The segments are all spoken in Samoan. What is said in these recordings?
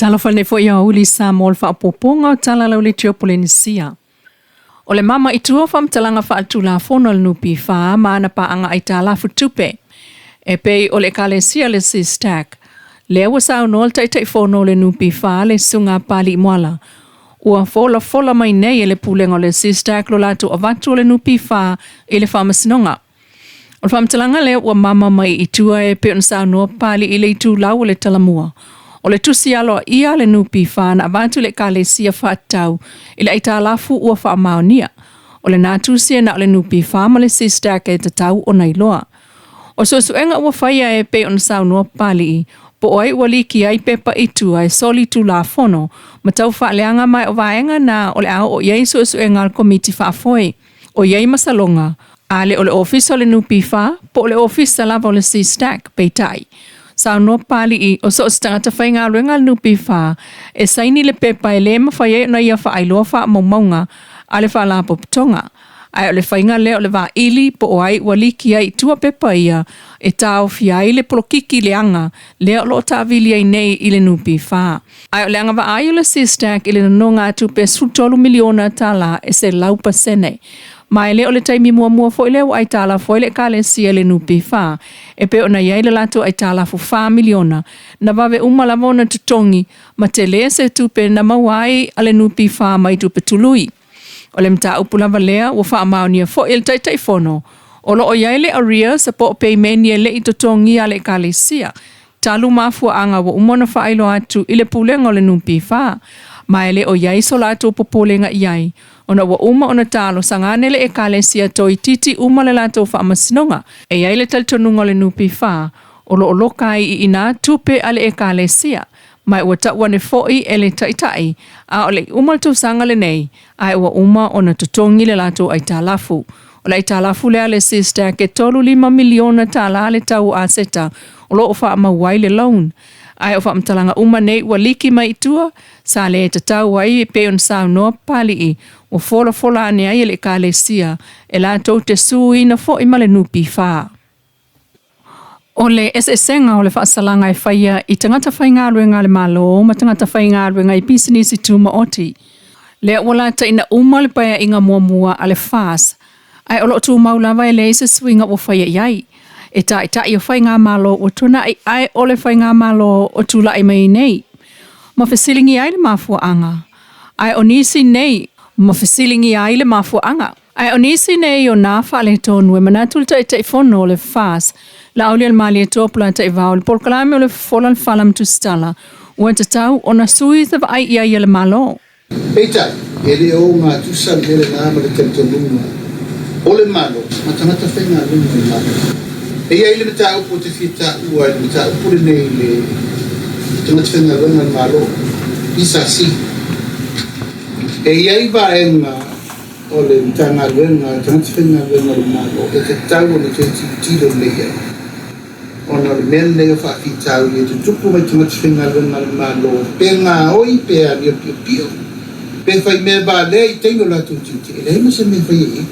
Talofa nei foi aoauli Samoa o le faaopoopoga o Tala lau Leitio Polenisia. O le mama i tua o faamatalaga faaletulafono a le NPF ma ana paaga aitalafu tupe e pei o le Ekalesia le SYSTAC, lea ua saunoa le Taitaifono o le NPF le Susuga a Papalii Moala, ua folafola mai nei e le Pulega o le SYSTAC lo latou avatu o le NPF i le Faamasinoga. O le faamatalaga lea ua mama mai i tua e pei ona saunoa Papalii i le itulau o le Talamua, o le tusi aloaia a le NPF na avatu i le Ekalesia faatatau i le aitalafu ua faamaonia. O lena tusi e na o le NPF ma le SYSTAC e tatau ona iloa. O suesuega ua faia e pei ona saunoa Papalii, po o ai ua liki ai pepa i tua e soli tulafono ma tau faaleaga ma o vaega na o le a oo i ai suesuega a le Komiti Faafoe. O i ai masaloga, a le o le Ofisa o le NPF po o le Ofisa lava o le SYSTAC, peitai, saunoa Papalii o so o se tagata faigaluega a le NPF e saini le pepa e le mafai ai ona ia faailoa faamaumauga a le Faalapotopotoga, ae o le faiga lea o le vaili po o ai ua liki ai i tua pepa ia e taofia ai le polokiki leaga lea o lo o taavili ai nei i le NPF. Ae o le agavaa ai o le SYSTAC i le nonogatupe e $13 miliona e 100%. Ma e le o le taimi muamua foi lea ua aitalafu ai le Ekalesia i le NPF e pei ona i ai le latou aitalafu $4 miliona na vave uma lava ona totogi ma tele se tupe na maua ai a le NPF mai tupe tului. O le mataupu lava lea ua faamaonia foi e le Taitaifono o lo o i ai le arrears po o peimeni e le i totogia a le Ekalesia talu mafuaaga ua uma ona faailoa atu i le Pulega o le NPF, ma e le o i ai so latou popolega i ai ona ua uma ona talosaga ane le Ekalesia toeitiiti uma le latou faamasinoga. E i ai le talitonuga o le NPF o lo o loka ai i ina tupe a le Ekalesia, ma ua tau ane foi e le Taitai a o le i uma le tausaga lenei, ae ua uma ona totogi le latou aitalafu. O le aitalafu lea a le SYSTAC e $35 miliona le tau o aseta o lo o faamau ai le loan. Ae o faamatalaga uma nei ua liki mai i tua, sa le tatau ai e pei ona saunoa Papalii ua folafola ane ai e le Ekalesia e latou te suina foi ma le NPF. O le eseesega o le faasalaga e faia i tagata faigaluega a le Malo ma tagata faigaluega i pisinisi tumaoti. Lea ua lataina uma le paeaiga muamua a le FAS, ae o lo o tumau lava e leai se suiga ua faia i ai. E taitai o faigamalo ua tuanai ae o le faigamalo o tulai mai nei. Ma fesiligia ai le mafuaaga, ae o nisi nei ma fesiligia ai le mafuaaga. Ae o nisi nei o nā faaletonu e manatu le Taitaifono o le FAS, Laaulialemalietoa Polataivao, i le polokalame o le Fofola le Fala ma Tusitala, ua tatau ona sui se vaai i ai a le Malo. Peitai, e le o ogatusa le mea lena ma le talitonuga o le Malo ma tagata faigaluega o le Malo. E i ai le mataupu ou te fia taua i le mataupu lenei i le tagata faigaluega a le Malo, PSC. E i ai vaega o le Matagaluega a tagata faigaluega a le Malo e tatau ona toe tilotilo lelei i ai, ona o le mea lenei o faafitauli e tutupu mai tagata faigaluega a le Malo, pe gaoi pe amio piopio, pe fai mea valea i taimi o latou tiute, e leai ma se mea e faia i ai.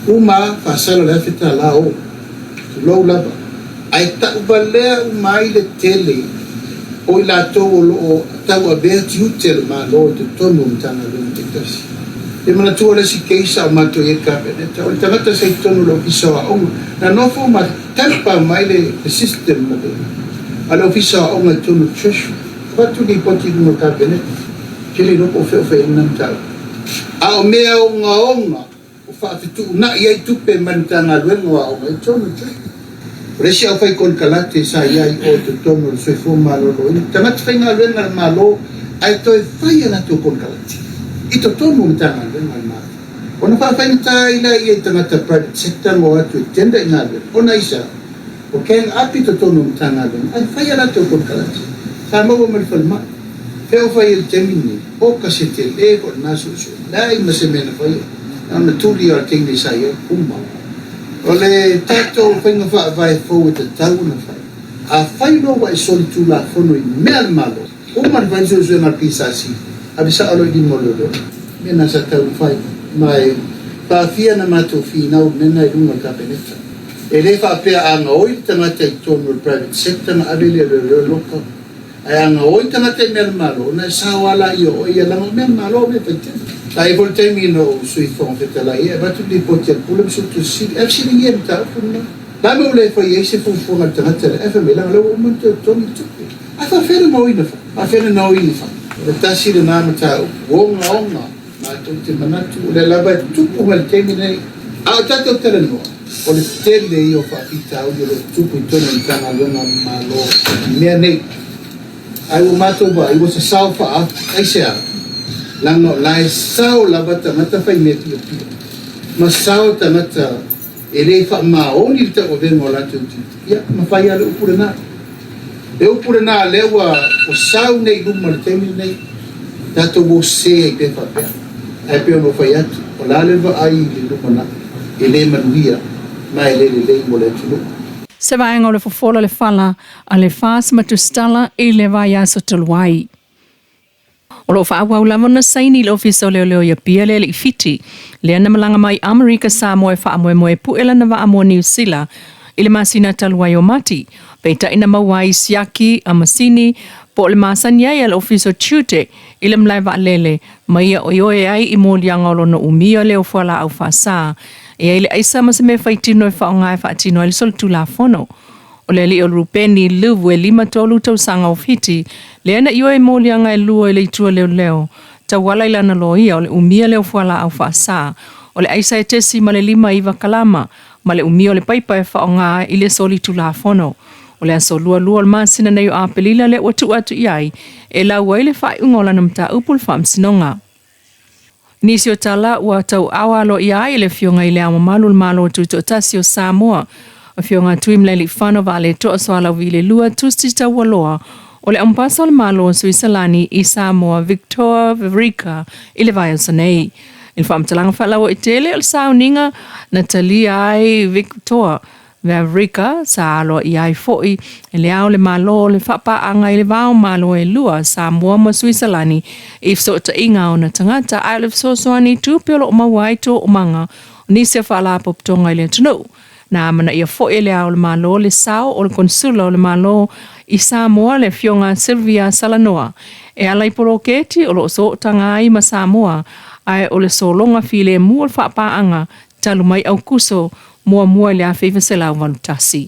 Uma faasala le $1,000 o, tulou lava, ae tauvalea uma ai le tele o i latou o lo o tauavea tiute a le Malo i totonu o Matagaluega taitasi. E manatua le isi case sa o matou i ai i le Kapeneta, o le tagata sa i totonu o le Ofisa o Aoga, na nofo ma tamper mai le system a le Ofisa o Aoga i totonu o le Treasury. Avatu lipoti i luga o le Kapeneta, ou te le iloa po o fea o fai ai lena mataupu. A o mea ogaoga o faafetuunai ai tupe mai le Matagaluega o Aoga i totonu o le Treasury. O le isi aufai konekarate sa i ai i o i totonu o le Soifua Maloloina, tagata faigaluega a le Malo ae toe fai a latou konekarate i totonu o Matagaluega a le Malo. Ona faafaigata ai lea i tagata private sector ma o atu e tender i galuega, ona aisea? Ua gang up i totonu o Matagaluega ae fai a latou konekarate. Sa maua mai le falemai. Fea o fai ai i le taimi lenei? Oka se tele foi lena suesuega. Leai ma se mea na faia. Na ona tuli lava o le teine sa i ai. Uma. O le tatou faiga faavae fou e tatau ona fai, afai loa ua e solitulafono i mea a le Malo, uma ona fai le suesuega a le PSC, ave sao loa i lima o leoleo. O mea na sa tatau ona fai. Ma e faafia na matou finau i le mea lena i luga o le Kapeneta. E le faapea a gaoi le tagata i totonu o le private sector ona ave lea e leoleo loka. Ae a gaoi tagata i mea a le Malo, ona e sao lava laia o oe ia, leaga o mea a le Malo o mea faitele. Sa i ai foi le taimi na ou Sui Fofoga Fetalai ai, e avatu le lipoti a le Pule ma Suetusi Sili, ae fesiligia le mataupu lena. O le a le mea ua le fai ai se fuafuaga a le tagata lea? Ae fai mai, leaga o lea ua uma ona toe totogi le tupe. Ae faapefea ona gaoina fai? Faapefea ona gaoina fai? O le tasi lena mataupu ogaoga matou te manatu o lea lava e tupu mai i le taimi lenei. A o tatou talanoa, o le tele ia o faafitauli o lo o tupu i totonu o Matagaluega a le Malo i mea nei. Ae ua matou vaai ua sasao faaafu. Aisea? Leaga o la e sao lava tagata faimea piopio ma sao tagata e le faamaoni le tauavega o latou tiute, ia, ma fai lava le upu lena. Le upu lena lea ua sau nei i luma i le taimi lenei, tatou o sese ai pea faapea. Ae pei ona ou fai atu, o le a le vaai i le lumanai, e le manuia ma e le lelei mo le atunuu. Se vaega o le fofola le fala a le FAS ma Tusitala i le vaiaso talu ai. O lo o faaauau lava ona saini i le Ofisa o Leoleo i Apia le alii Fiti, lea na malaga mai Amerika Samoa e faamoemoe pue lana vaa mo Niu Sila i le masina talu ai o Mati, peitai na maua ai siaki a masini po o le masani ai a le Ofisa o Tiute i le malae vaalele ma ia oioe ai i moliaga o lona umia lea o fualaau faasa e ai le aisa ma se mea faitino e faaaoga e faatino ai le solitulafono. O le alii o Rupeni, Luvu, e 53 tausaga o Fiti, lea na ioe i moliaga e lua i le itu a leoleo, tauala i lana loia o le umia lea o fualaau faasa, o le aisa e tesi ma le 59 kalama, ma le umia o le paipa e faaaoga i le solitulafono. O le aso lualua o le masina nei o Aperila lea ua tuu atu i ai e lau ai le faaiuga o lana mataupu i le Faamasinoga. Nisi o tala ua tauaoa aloaia ai e le Afioga i Le Ao Mamalu o le Malo Tutoatasi o Samoa, Afioga Tuimalealiifano Vaaletoa Sualauvi le Lua, Tusi Taualoa o le Aumupasa o le Malo o Suisalani i Samoa Victor Vavrica i le vaiaso nei. I le faamatalaga faalauaitele o le sauniga na talia ai Victor Vavrica sa aloaia ai foi e Le Ao o le Malo le faapaaga i le va o Malo e lua, Samoa ma Suisalani, i fesootaiga a ona tagata, ae o le fesoasoani i tupe o lo o maua ai toomaga o nisi o faalapotopotoga i le atunuu. Na amanaia foi e Le Ao o le Malo le sao o le Konesula o le Malo i Samoa, le Afioga Sylvia Salanoa, e ala i poloketi o lo o sootaga ai ma Samoa, ae o le sologa filemu o le faapaaga talu mai Aukuso muamua i le 1981.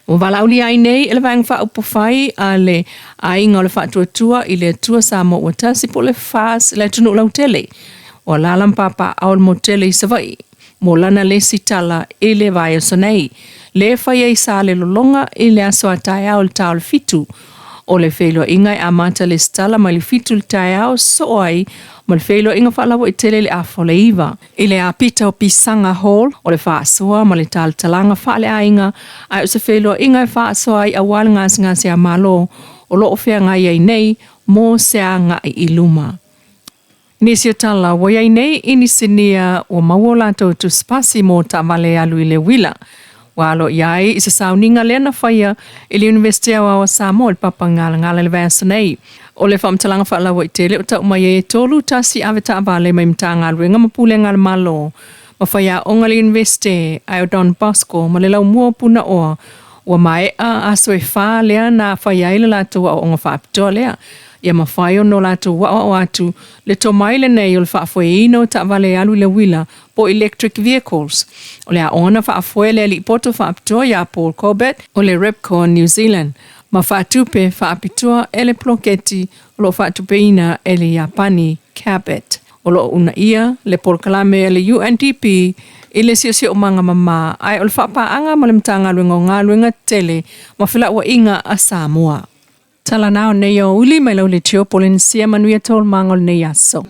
Ua valaaulia ai nei e le Vaega Faaupufai a le Aiga o le Faatuatua i le Atua Samoa ua tasi po o le FAS le atunuu lautele o alaala ma papaaao le motu tele i Savaii mo lana lesi tala i le vaiaso nei. Le fai ai sa le lologa i le aso a taeao i le ta o le 7. O le feiloaiga e amata lesitala mai le 7 i le taeao soo ai ma le feiloaiga faalauaitele i le afa o le 9. I le apita o Pisaga Hall o le faasoa ma le talatalaga faaleaiga, ae o se feiloaiga e faasoa ai aua le gasegase a Malo o lo o feagai ai nei mo se agai i luma. Nisi o tala ua i ai nei i inisinia ua maua o latou tusipasi mo taavale e alu i le uila. Ua alo i ai i se sauniga lea na faia i le Iunivesite Aoao a Samoa i le Papagalagala i le vaiaso nei. O le faamatalaga faalauaitele o tau mai ai e 31 ave taavale mai Matagaluega ma Pulega a le Malo ma faiaoga i le Iunivesite ae o Don Bosco ma le laumua o Punaoa ua maea aso e fa lea na faia ai le latou aoaoga faapitoa lea ia mafai ona o latou aoao atu le tomai lenei o le faafoeina o taavale e alu i le uila po electric vehicles. O le aoga na faafoe le alii poto faapitoa ia Paul Corbett o le Repco New Zealand ma faatupe faapitoa e le poloketi o lo o faatupeina e le Iapani Cabot. O lo o uunaia le polokalame a le UNDP i le siosiomaga mama ae o le faapaaga ma le Matagaluega o Galuega Tetele ma Felauaiga a Samoa. Tala nao nei o uli mai lau le tio Polenesia manuia taualumaga o lenei aso.